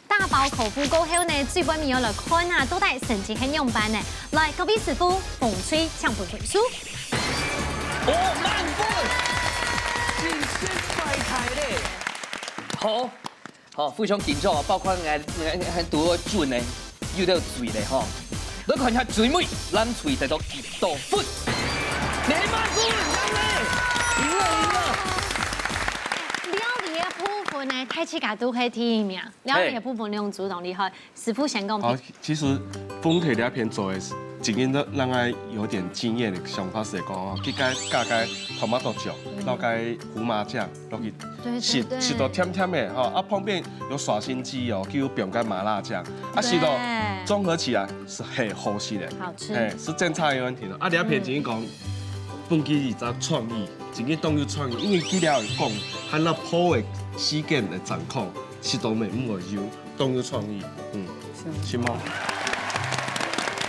打包口服過後呢，最尾愛來看下到底成績係仰般呢？來，各位師傅，紅隊請分分數。哦，滿分，真係厲害咧！好，好，非常緊張啊，包括𠊎，𠊎，𠊎還讀準呢，有兜水咧吼。來看一下最尾，藍隊得到幾多分？你滿分，贏咧，贏了，贏了！料理个部分呢，大自家都係第一名。 料理个部分兩組當厲害，師傅先講。好，其實紅隊這片做个係正經都讓𠊎有點驚豔的想法係講哦，佢該加該tomato醬，落該胡麻醬落去，對食食到甜甜的吼，啊旁邊有耍心機哦，佢有放該麻辣醬，啊食到綜合起來係很好食的，好吃哎，係正常的問題了。啊，你要騙正經講，本身一隻創意，正經當有創意，因為佢了講，還落泡的時間的掌控，食到美味有當有創意，嗯，是嗎？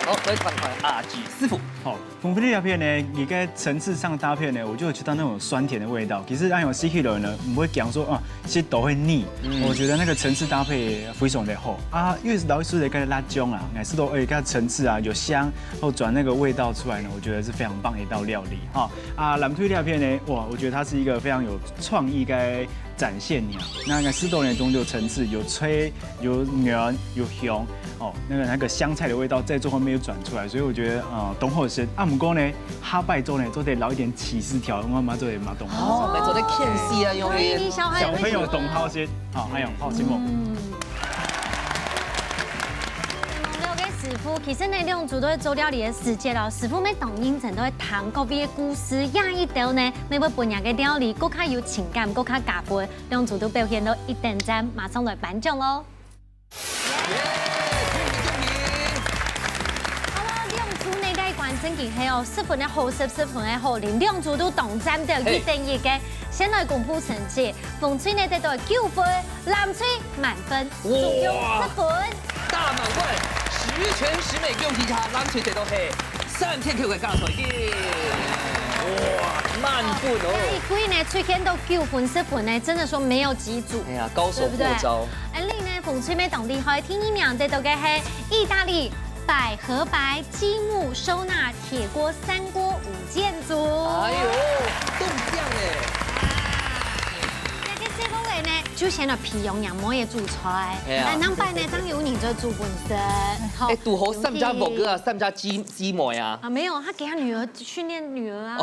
好，來看看阿吉師傅。好，紅飛利那片呢，你在層次上搭配呢，我就有吃到那種酸甜的味道。其實那種西西里呢，你不會講說啊，其實都會膩。我覺得那個層次搭配非常的好啊，因為老師的跟辣椒啊，乃是都哎，它層次啊有香，然後轉那個味道出來呢，我覺得是非常棒的一道料理哈。啊，藍隊那片呢，哇，我覺得它是一個非常有創意跟展現你啊。那个四豆奶中有層次，有脆，有軟，有香，哦，那个那个香菜的味道在最後面又轉出來，所以我覺得呃，當好食。啊，毋過呢，下擺做呢，做得留一點起司調，我嘛做得嘛當好。哦，沒做得芡實啊，用可以，小孩小朋友當好食，好，還有好吃不？兩个師傅，其實呢，兩組都會做料理的時節咯，師傅每當認真都會聽各位的故事，這一兜呢，每會分人个料理，更加有情感，更加加分。兩組都表現到一等讚，馬上來頒獎咯。好了，兩組呢，這一關正經係哦，十分个好食，十分个好啉，兩組都當讚的，一等一个。先來公布成績，紅隊呢得到九分，藍隊滿分，總共十分。大滿貫，十全十美，恭喜佢，藍隊得到係三千Q个加菜金。哇，滿分哦！這一季呢，出現到九分、十分呢，真的說沒有幾組。哎呀，高手過招。哎，另呢，紅隊乜當厲害，第二名得到个係義大利百合白積木收納鐵鍋三鍋五件組。哎呦，中獎哎！這个細路仔呢，就先來培養人妹个煮菜。哎呀哎，兩擺呢，當有人做煮本身。好哎，堵好三家五个啊，三家姊姊妹啊。啊，沒有，他給他女兒訓練女兒啊，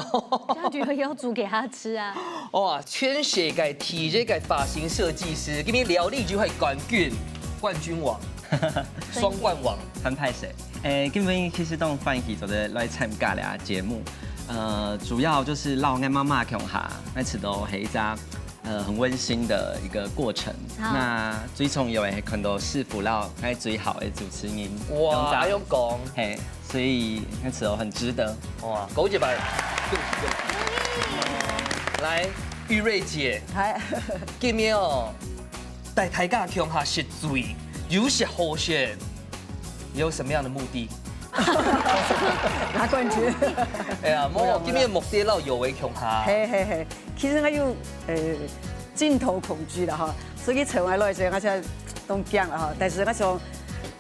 他女兒也要煮給他吃啊。哇，全世界第一个髮型設計師，今日料理就係冠軍，冠軍王，雙冠王。很歹勢。誒，今日其實當歡喜做得來參加這個節目，呃，主要就是摎𠊎媽媽共下，𠊎試著係一隻呃很溫馨的一個過程。好那最重要的係看到師傅摎𠊎最好的主持人，哇，還用講？嘿，所以𠊎試著很值得。哇，高一百。來，玉瑞姐，嗨，今日哦，帶大家共下食水，有食好食，有什麼樣的目的？拿冠軍。哎呀，無，今日目的摎有為共下。嘿嘿嘿，其實𠊎有呃鏡頭恐懼啦哈，所以從來來講，𠊎現在當驚啦哈。但是𠊎想，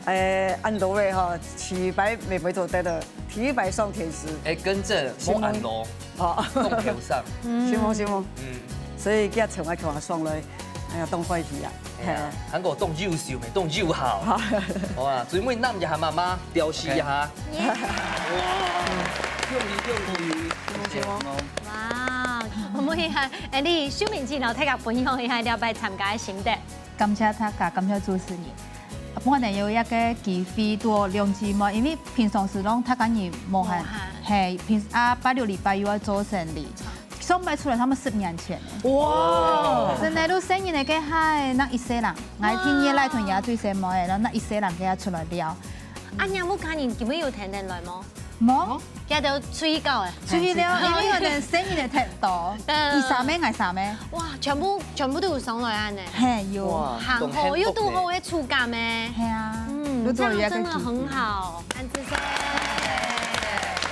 呃，恁多位哈，第一擺乜毋會做得个，第一擺上電視。哎，跟正，莫恁老，好，講頭上。承蒙承蒙。嗯，所以今日從來共下上來，哎呀，當歡喜啊。哎呀，還過當優秀咩，當有效。好啊，最尾攬一下媽媽，表示一下。哇，恭喜恭喜！承蒙承蒙。哇，我們一下，哎，你秀敏姐摎大家分享一下這擺參加个心得。感謝大家，感謝主持人。本來有一個機會多兩姊妹，因為平常時攏大家人無閒，無閒嘿，平啊拜六禮拜又愛做生理，上擺出來差不多十年前。哇！真的，都生日个該下，該一世人，𠊎天天來同佢最細妹，然後該一世人佢也出來尞。啊，你屋下人今日有天天來無？無，佢都出去搞哎。出去尞，因為有人生日个忒多，嗯佢三妹，𠊎三妹，哇，全部全部都有上來恁呢。嘿，有。哇，還好，當幸福呢又堵好个暑假咩？嘿啊，嗯，又這樣多一個機會真的很好，感謝。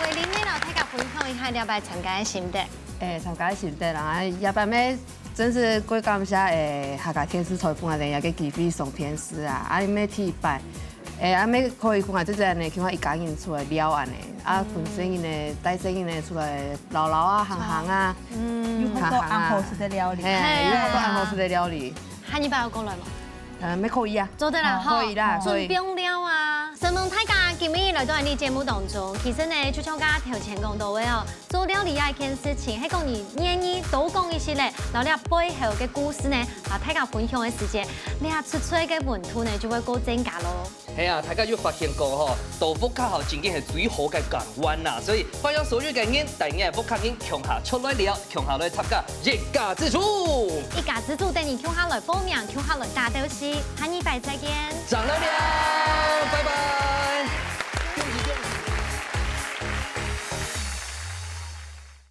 偉玲，你摎大家分享一下這擺參加个心得。誒，參加个心得啦，啊，這擺乜真係過感謝誒，客家電視台分𠊎等這個機會上電視啊，啊，乜第一擺，誒，啊，乜可以分𠊎這隻呢，另外一家人出來尞恁呢，啊，分細人呢，帶細人呢出來尞尞啊，行行啊，有好多恁好食个料理。嘿，有好多恁好食个料理，下禮拜有過來無？呃，乜可以啊，做得啦，吼，可以啦，可以準備。尞啊，承蒙大家今日來到𠊎等節目當中，其實呢，就像剛剛頭前講到个哦，做料理這件事情，係講你願意多講一息仔，然後這背後个故事呢，摎大家分享个時節，這出菜个溫度呢就會過增加咯。係啊，大家有發現過吼，到屋下吼正經係最好个港灣啦，所以歡迎所有个人，帶你个屋下人共下出來尞，共下來參加一家之煮。一家之煮，帶你共下來報名，共下來打鬥敘，下禮拜再見。正來尞，拜拜。